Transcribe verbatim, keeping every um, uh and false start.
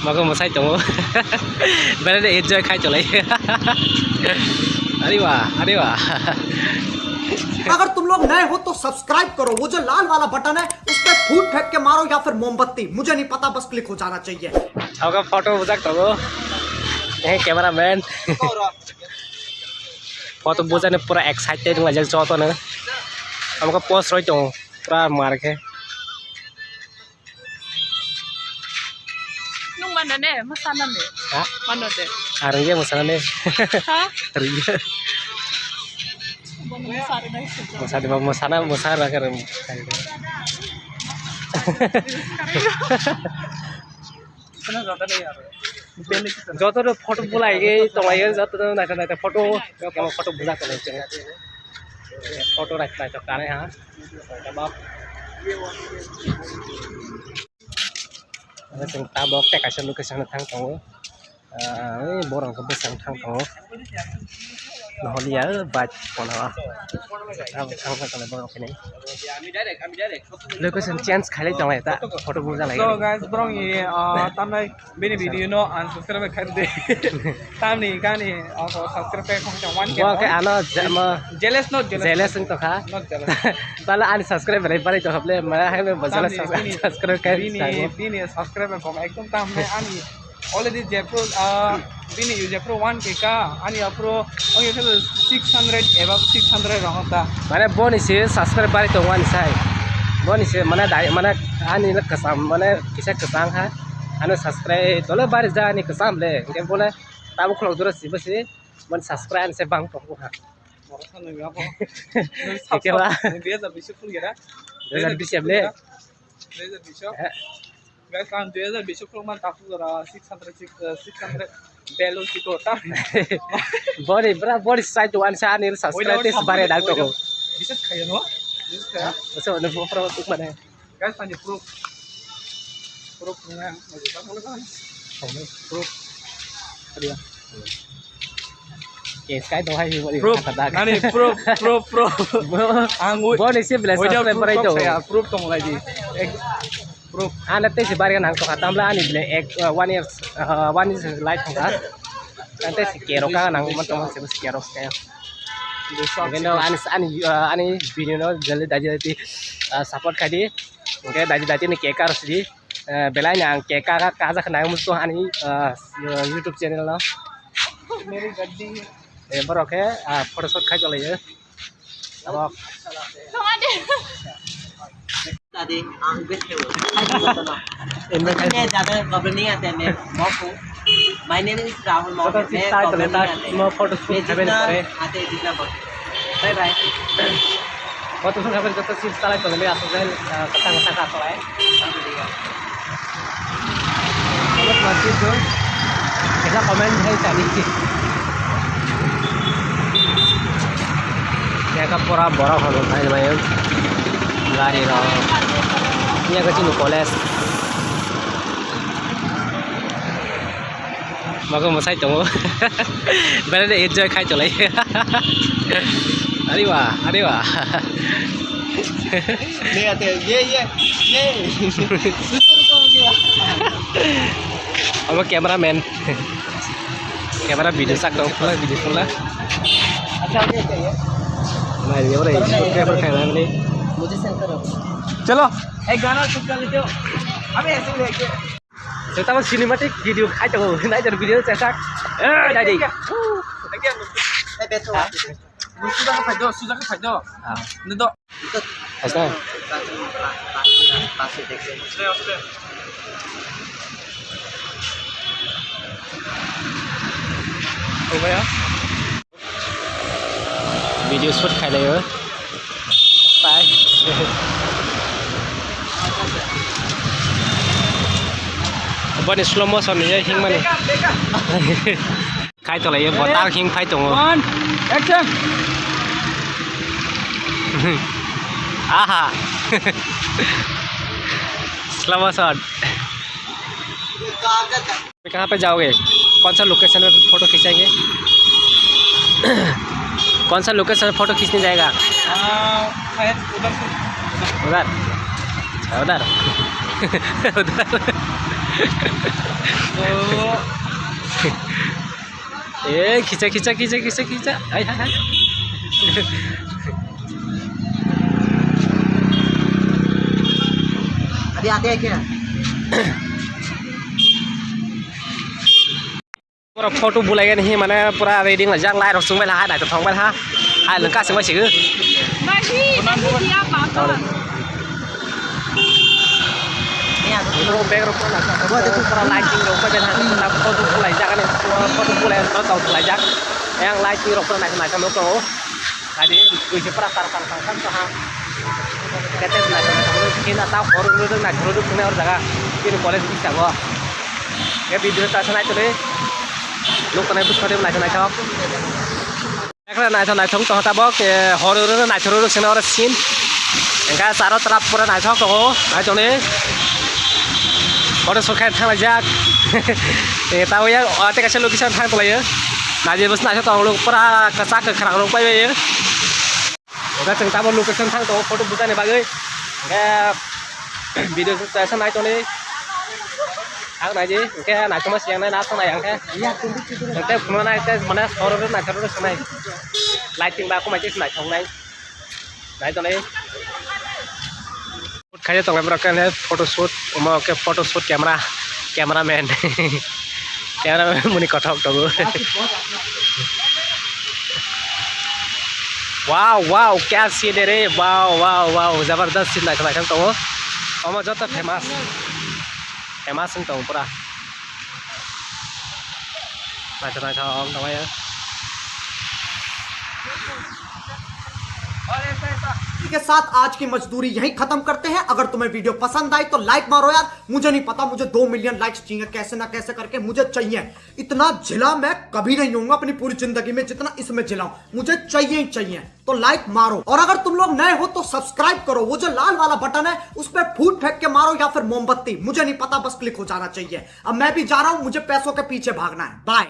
Mago masai tongo. Bere de enjoy khai tolai. Ari wa, ari wa. अगर तुम लोग नए हो तो सब्सक्राइब करो, वो जो लाल वाला बटन है उस पे फूट फेंक के मारो या फिर मोमबत्ती, मुझे नहीं पता, बस क्लिक हो जाना चाहिए। Oke photo bujak tongo. Eh, cameraman. Photo bujani pura excited wng laijak jotono. Omo khe post roi tongo pura mar khe. Nung mano ne, masana ne? Ha? Mano de. Arung ya masana ne. Ha? Arung ya. Bono masari nai sujak. Masari ba masana, masara khe. Joto no photo bulai ge tonglai ge, joto no naita naita photo, photo bujak tonglai chwng. Photo naita naita kanai ha. Tabok. Tabok tei kaisa location no thang tongo. Ah, borok hwnkhe bwsang thang tongo. Noholiya, bike kono. Abo thang thang tongo borok hwnwi. Location change khailai tonglai ta, photo bujak lai. So guys, borok ni, ah, tamnai bini video no unsubscribe khai de. Tamni gani, ah, subscribe khai khong one K. Bo khe ano je-, mo jealous, not jealous. Jealous wng tongkha. Not jealous. Bala ani subscribe bai bai tongkha ble, ma hai bo jealous. Tamni bini, subscribe khai bini, thango. Bini subscribe kom ekdom tamnai ani Already jephru, ah, bini jephru one K ka, ani aphru only six hundred, above six hundred rong ta. Mane boni se subscribe bari tong ani sai. Boni se mane dai, mane ani le kwcham, mane kisa kwchang ha. Ani subscribe dole bari ja ani kwcham le. Hingke bole tabuk khulok dura si basi. Mane subscribe ani se bang tong ha. Hingke ba. Dui hajar bish le. Dui hajar bish. Eh. Guys, ang dui hajar bish khulukman takhuk jora six hundred, six, uh, six hundred value sikho ta. Body, bra, body side to one sa ani subscribe tes bare dak to. Bises khaya no? Bises khaya. So, ne bro tuk mane. Guys, ani proof. Proof nang. Proof. Adia. Yes, kai to hai body. Proof. Nani proof, proof, proof. Ang body se bless subscribe bare to. Proof tong lai di. Proof. Ana tei se bari nang to kha, tamla ani ble ek, uh, one year, uh, one year life thangkha. Ante se kero ka nang man tong se kero se. Bino ani, ani, uh, ani video no jale daji daji, uh, support khai di. Oke daji daji ni kekar sidi. Uh, belai ni ang keka ka kaja khna musto ani, uh, YouTube channel no. Meri gaddi. Eh, borok khe, ah, photoshoot khai tonglaio. Borok. Tadi ang best ke. Ini jada problem ni ate me moku. My name is Rahul Mohammed. Mo photoshoot khai bani pore. Ate jitna bol. Bye bye. Photoshoot khai bani joto sip salai tonglaio aswk jen, ah, kwchang kwchang kha tonglaio. Kaisa comment hai sani. Eka pura borok hono thai mai gari rok. Iya ke chini college. Mago masai tongo. Bere de enjoy khai tolai. Ari wa, ari wa. Ye ate, ye, ye, ye. Abo cameraman. Camera video sak dong, pula video pula. Acha, okay, okay, ye. Nai, ye, ore, subscriber khai lang ni. Mujhe send karo. Chalo. Ek gana shoot kar lete ho. Abhi aise hi hai kya? Jota cinematic video khai tongo, nai jar video chesak. Eh, dai dai. Eh, beto. Suja ka phai do, suja ka phai do. Ah. Ni do. Asa. Oh, ya. Video shoot khai laio. Tai. Boni slow motion ni hing mani. Khai to laio, bota hing phai tongo. One, action. Aha. Slow motion. कहाँ पे जाओगे? कौन सा लोकेशन में फोटो खींचेंगे? कौन सा लोकेशन में फोटो खींचने जाएगा? आ, शायद उधर से। उधर? अच्छा, उधर। उधर। तो Eh, khicha, khicha, khicha, khicha, khicha. Ai, hai, hai. Adi, adi, adi. Pura photo bulai gani hi mane pura ready wng laijak, light rok chwng bai laha, naithok thong bai laha, hai lwng kasing bai sigi. Bagi, bagi dia apa? Pura bag rok pura lighting rok bai laha, photo bulai jak ani, photo bulai rok tong bulai jak, yang lighting rok pura naithok naithok nuk tongo. Adi, kuisi pura sar sar sar sar sar ha. Kete naithok naithok nuk sina ta hor nuk naithok nuk sina hor jaga. Ini college bisa go. Ya video ta sanai tuli. Nuk kanai bus kade naithok naithok. Ekra naithok naithok tong tabok, eh, hor oro naithok oro sina oro sin. Engka charo trap pura naithok tongo, naithok ni. Oro sokhe thang laijak. Eh, tabo ya, ate kaisa location thang tonglaio. Naje bus naithok tong pura kachak kwkhwrang rok pai bai. Engka chwng tamo location thang tongo photo bujani bagwi. Engka video kaisa nai tongni. Ang nai di, engke nai tongma siyang nai na tong nai ang khe. Engke phunuknai tei mane sorok nai sorok se nai. Lighting ba kumai tei nai tong nai. Nai tong nai. Khaye tong nai borok khe photo shoot, omo khe photo shoot camera, camera man. Camera man muni kothok tongo. Wow, wow, kya scene re, wow, wow, wow, jabardast scene naithok naithok tongo. Omo joto famous, famous wng tongo pura. Naithok naithok tongo. इसी के साथ आज की मजदूरी यहीं खत्म करते हैं। अगर तुम्हें वीडियो पसंद आई तो लाइक मारो यार, मुझे नहीं पता, मुझे दो मिलियन लाइक्स चाहिए, कैसे ना कैसे करके मुझे चाहिए। इतना जिला मैं कभी नहीं होऊंगा अपनी पूरी जिंदगी में जितना इसमें जिला हूं, मुझे चाहिए ही चाहिए। तो लाइक मारो, और अगर तुम लोग नए हो तो सब्सक्राइब करो, वो जो लाल वाला बटन है उस पर फूट फेंक के मारो या फिर मोमबत्ती, मुझे नहीं पता, बस क्लिक हो जाना चाहिए। अब मैं भी जा रहा हूं, मुझे पैसों के पीछे भागना है। बाय।